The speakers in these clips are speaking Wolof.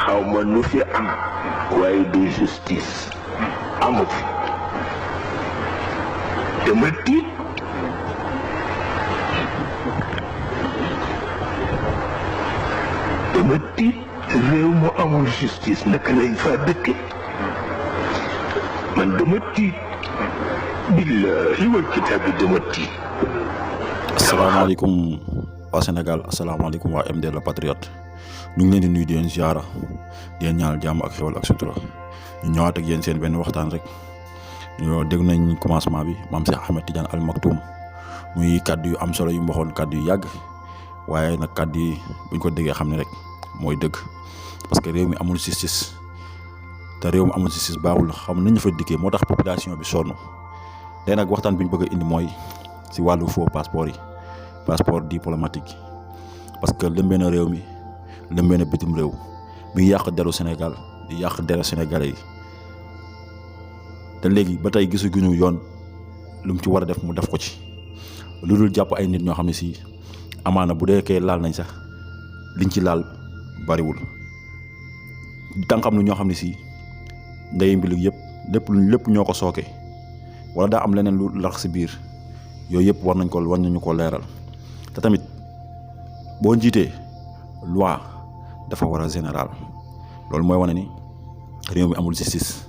xaw ma nu fi am waaye du justice amu fi dama tiit réew mu amul justice naka lañ fa dëkke man dama tiit billahi wal kitaabi dama tiit. asalaamaaleykum waa Sénégal asalaamaaleykum waa MD le Patriote ñu ngi leen di nuyu di leen ziara di leen ñaanal jàmm ak xewal ak sutura ñu ñëwaat ak yéen seen benn waxtaan rek ñoo dégg nañ commencement bi maam Cheikh Ahmed Tidiane Al Maktoum muy kàddu yu am solo yu mboxoon kàddu yu yàgg waaye nag kàddu yi buñ ko déggee xam ne rek mooy dëgg parce que réew mi amul justice te réew mi amul justice baaxul xam nañu fa dikkee moo tax population bi sonn tey nag waxtaan bi ñu bëgg a indi mooy si wàllu faux passeport yi passeport diplomatique parce que lëmbee na réew mi lëmbee na bitim réew mi yàq deru Sénégal di yàq deru Sénégalais yi te léegi ba tey gisaguñu yoon lu mu ci war a def mu def ko ci lu dul jàpp ay nit ñoo xam ne si amaana bu dee kee laal nañ sax liñ ci laal bariwul tànqam lu ñoo xam ne si ndey mbilu yëpp lépp ñoo ko sooke wala daa am leneen lu lax si biir yooyu yëpp war nañu ko leeral te tamit boo njiitee loi dafa war a général loolu mooy wane ni réew mi amul justice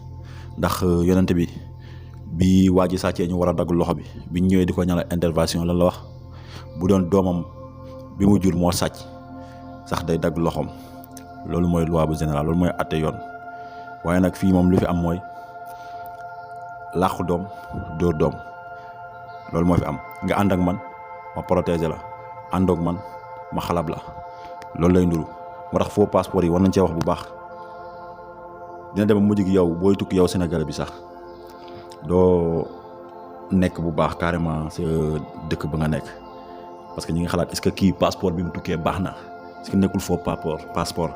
ndax yonent bi waa ji sàccee ñu war a dagg loxo bi biñ ñëwee di ko ñaanal intervention lan la wax bu doon doomam bi mu jur moo sàcc sax day dagg loxoom loolu mooy loi bu général loolu mooy atte yoon waaye nag fii moom lu fi am mooy làqu doom dóor doom loolu moo fi am nga ànd ak man ma protéger la àndoog man ma xalab la loolu lay nduru moo tax faux passeport yi war nañ cee wax bu baax dina dem mujj gi yow booy tukki yow Sénégalais bi sax doo nekk bu baax carrément sa dëkk ba nga nekk parce que ñi nga xalaat est-ce que kii passeport bi mu tukkee baax na est-ce que nekkul faux passeport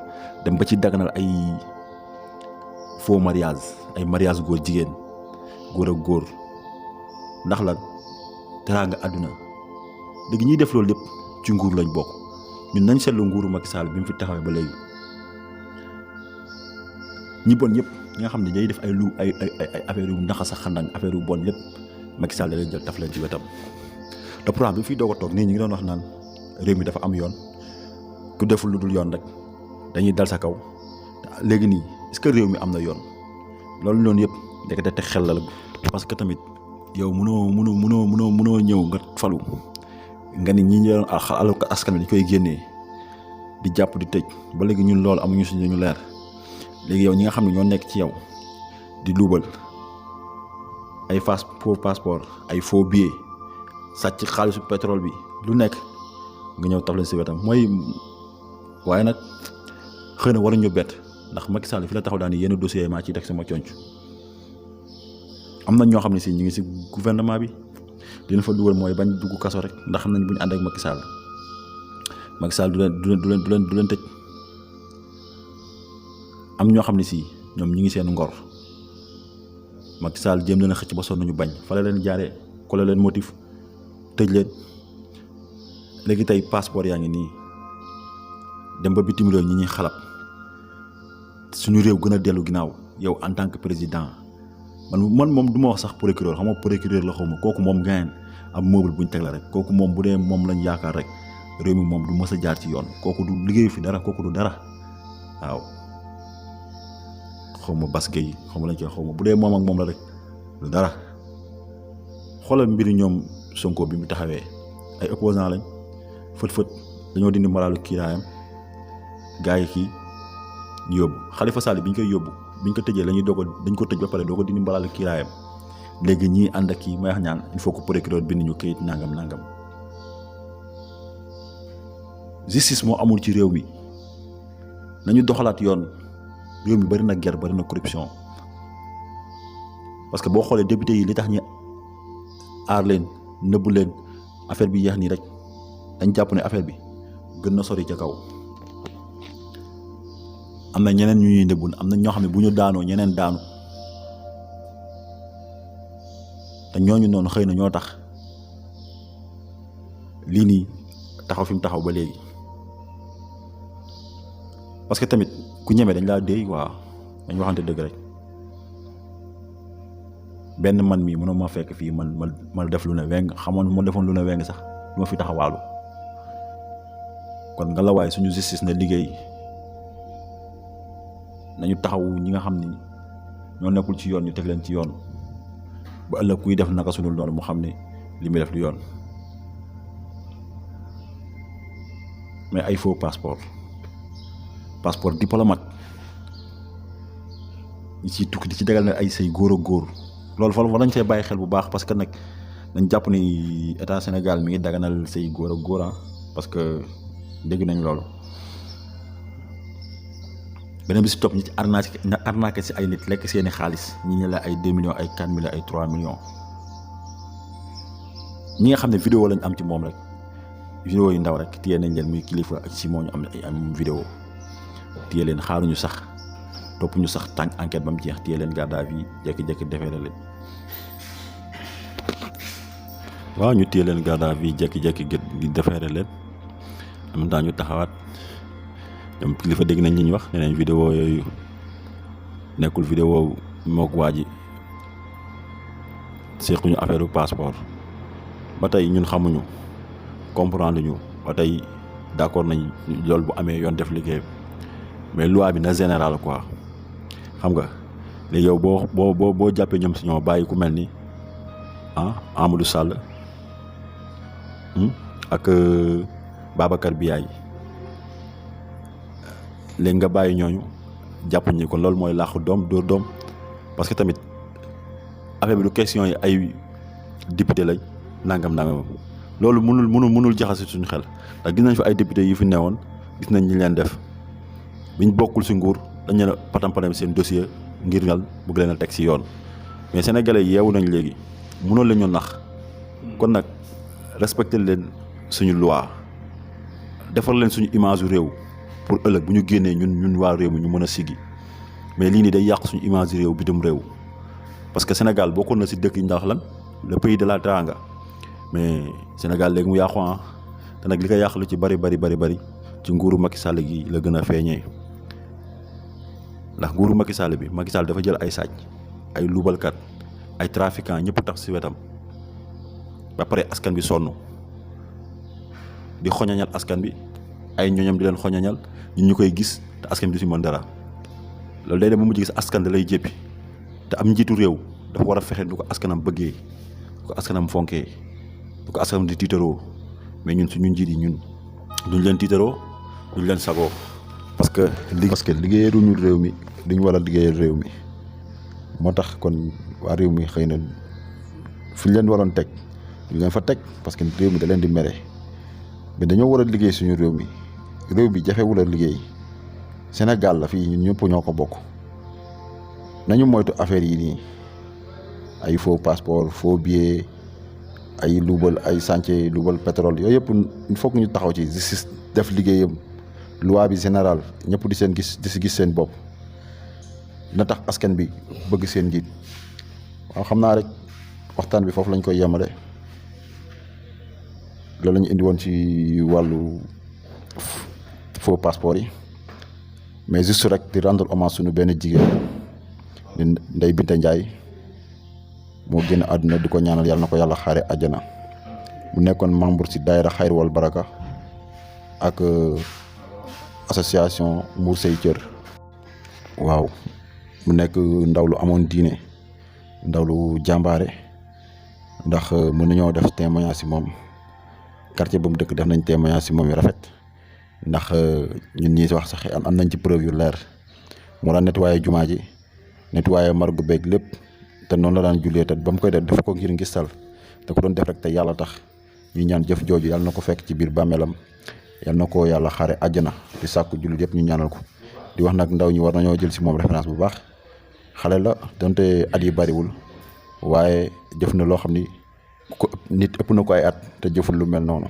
dem ba ci daganal ay faux mariage ay mariage góor jigéen góor ak góor ndax la teraanga àdduna léegi ñuy def loolu lépp ci nguur lañ bokk ñun nañ seetlu nguuru Macky Sall bi mu fi taxawee ba léegi ñi bon yëpp ñi nga xam ne day def ay affaire yu naxa sa xandang affaire yu bon lépp Macky Sall da leen jël taf leen ci wetam te pourtant bi mu fiy doog a toog nii ñu ngi doon wax naan réew mi dafa am yoon ku deful lu dul yoon rek dañuy dal sa kaw léegi nii est-ce que réew mi am na yoon loolu noonu yëpp ndekete teg xel la parce que tamit yow mënoo ñëw nga falu nga ni ñi ñu alal ko askan wi dañ koy génnee di jàpp di tëj ba léegi ñun loolu amuñu si ñu leer léegi yow ñi nga xam ne ñoo nekk ci yow di luubal ay faux passeport ay faux billets sàcc xaalisu pétrole bi lu nekk nga ñëw taf leen si wetam mooy waaye nag xëy na waruñu bett ndax Macky Sall fi la taxaw daan yenn dossiers yi maa ciy teg sama conc am na ñoo xam ne si ñu ngi si gouvernement bi dina fa dugal mooy bañ dugg kaso rek ndax xam nañ bu ñu ànd ak Macky Sall du leen tëj am ñoo xam ne si ñoom ñu ngi seen ngor Macky Sall jéem leen a xëcc ba sonn ñu bañ fa la leen jaaree kole leen motif tëj leen léegi tey passeport yaa ngi nii dem ba bitim réew ñi ñuy xalab suñu réew gën a dellu ginnaaw yow en tant que président man moom du ma wax sax procureur xam nga procureur la xaw ma kooku moom gayen am meuble buñ teg la rek kooku moom bu dee moom lañ yaakaar rek réew mi moom du mës a jaar ci yoon kooku du liggéeyu fi dara kooku du dara waaw xaw ma baske yi xaw ma lañ koy xaw ma bu dee moom ak moom la rek du dara xoolal mbiri ñoom Sonko bi mu taxawee ay opposant lañ fët dañoo dindi moraalu kiiraayam gars yi kii ñu yóbbu Khalifa Sall bi ñu koy yóbbu biñ ko tëjee dañ ko tëj ba pare doo ko dindi moraalu kiiraayam léegi ñii ànd ak kii may wax ñaan il faut que procureur bind ñu kayit nangam justice moo amul ci réew mi nañu doxalaat yoon réew mi bari na guerre bari na corruption parce que boo xoolee député yi li tax ñi aar leen nëbbu leen affaire bi yeex nii rek dañ jàpp ne affaire bi gën na sori ca kaw am na ñeneen ñu ñuy nëbbul am na ñoo xam ne bu ñu daanoo ñeneen daanu te ñooñu noonu xëy na ñoo tax lii nii taxaw fi mu taxaw ba léegi parce que tamit ku ñeme dañ laa déy waaw dañ waxante dëgg rek benn man mii mënoo ma fekk fii man def lu ne weng xamoon ma defoon lu ne weng sax du ma fi taxawaalu kon nga la waaye suñu justice na liggéey nañu taxawu ñi nga xam ni ñoo nekkul ci yoon ñu teg leen ci yoon ba ëllëg kuy def naka sunul noonu mu xam ne li muy def du yoon mais ay faux passeport diplomate ñi ciy tukki di ci dagal ne ay say góor ak góor loolu fa war nañ see bàyyi xel bu baax parce que nag dañ jàpp ni état Sénégal mi ngi daganal say góor ak góor parce que dégg nañ loolu beneen bi si topp ñi ci arnaqué si ay nit lekk seeni xaalis ñi ne la ay 2 millions ay 4 millions ay 3 millions ñi nga xam ne vidéo lañ am ci moom rek vidéo yu ndaw rek téye nañ leen muy kilifa ak si moo ñu am vidéo téye leen xaaruñu sax topp ñu sax tànk enquête ba mu jeex téye leen garde à vue jékki-jékki defeere leen waaw ñu téye leen garde à vue jékki-jékki defeere leen am na ñu taxawaat ñoom kilifa dégg nañ li ñu wax nee nañ vidéo yooyu nekkul vidéo mook waa ji sequñu affaire u passeport ba tey ñun xamuñu comprendre ñu ba tey d'accord nañ loolu bu amee yoon def liggéey mais loi bi na général quoi xam nga léegi yow boo jàppee ñoom si ñoo bàyyi ku mel ni Amadou Sall ak Babacar Biaye léegi nga bàyyi ñooñu jàpp ñi kon loolu mooy làqu doom dóor doom parce que tamit affaire bi du question yi ay député lañ nangam loolu mënul jaxase suñu xel ndax gis nañ fi ay député yu fi newoon gis nañ ñi leen def biñ bokkul si nguur dañ leen a patam seen dossier ngir ngal bëgg leen a teg si yoon mais sénégalais yeewu nañ léegi mënoon leen ñu nax kon nag respecté leen suñu loi defar leen suñu image yu réew pour ëllëg bu ñu génnee ñun waa réew mi ñu mën a siggi mais lii nii day yàq suñu image réew bitim réew parce que Sénégal bokkoon na si dëkk yi ndax lan le pays de la teranga mais Sénégal léegi mu yàqu te nag li ko yàq lu ci bari ci nguuru Macky Sall gi la gën a feeñee ndax nguuru Macky Sall bi Macky Sall dafa jël ay sàcc ay luubalkat ay trafiquant ñëpp tax si wetam ba pare askan bi sonn di xoñañal askan bi ay ñooñam di leen xoñañal ñun ñu koy gis te askan bi du si mën dara loolu day dem ba mujj gis askan da lay jéppi te am njiitu réew dafa war a fexe du ko askanam bëggee du ko askanam fonkee du ko askanam di tiitaroo mais ñun suñu njiit yi ñun duñ leen tiitaroo duñ leen sagoo parce que liggéeyaluñu réew mi duñ war a liggéeyal réew mi moo tax kon waa réew mi xëy na fi ñu leen waroon teg duñ leen fa teg parce que réew mi da leen di mere mais dañoo war a liggéey suñu réew mi jafewul a liggéey Sénégal la fii ñun ñëpp ñoo ko bokk nañu moytu affaire yi nii ay faux passeport faux billet ay luubal ay chantier luubal pétrole yooyu yëpp il faut que ñu taxaw ci justice def liggéeyam loi bi général ñëpp di si gis seen bopp na tax askan bi bëgg seen njiit waaw xam naa rek waxtaan bi foofu lañ koy yemale loolu la ñu indi woon ci wàllu faux passeport yi mais juste rek di rendre hommage suñu benn jigéen di Ndeye Binta Ndiaye moo génn àdduna di ko ñaanal yàlla na ko yàlla xaare àjjana mu nekkoon membre ci daayira Xayr wal Baraka ak association Mbour Say Cër waaw mu nekk ndaw lu amoon diine ndaw lu jàmbaare ndax mën nañoo def témoignage ci moom quartier ba mu dëkk def nañ témoignage ci moom yu rafet ndax ñun ñii wax sax am nañ ci preuve yu leer moo daan nettoyé jumaa ji nettoyé margu beeg lépp te noonu la daan jullee te ba mu koy def ko ngir ngistal te ko doon def rek te yàlla tax ñuy ñaan jëf jooju yàlla na ko fekk ci biir bàmmeelam yàlla na ko yàlla xaare àjjana di sàkku jullit yëpp ñu ñaanal ko di wax nag ndaw ñi war nañoo jël ci moom référence bu baax xale la donte at yi bariwul waaye jëf na loo xam ni ko nit ëpp na ko ay at te jëful lu mel noonu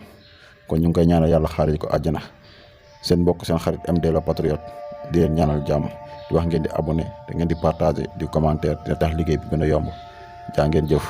kon ñu ngi koy ñaanal yàlla xaare ko àjjana seen mbokk seen xarit MD le Patriote di leen ñaanal jàmm di wax ngeen di abonné te ngeen di partager di commentaire dina tax liggéey bi gën a yomb jaa ngeen jëf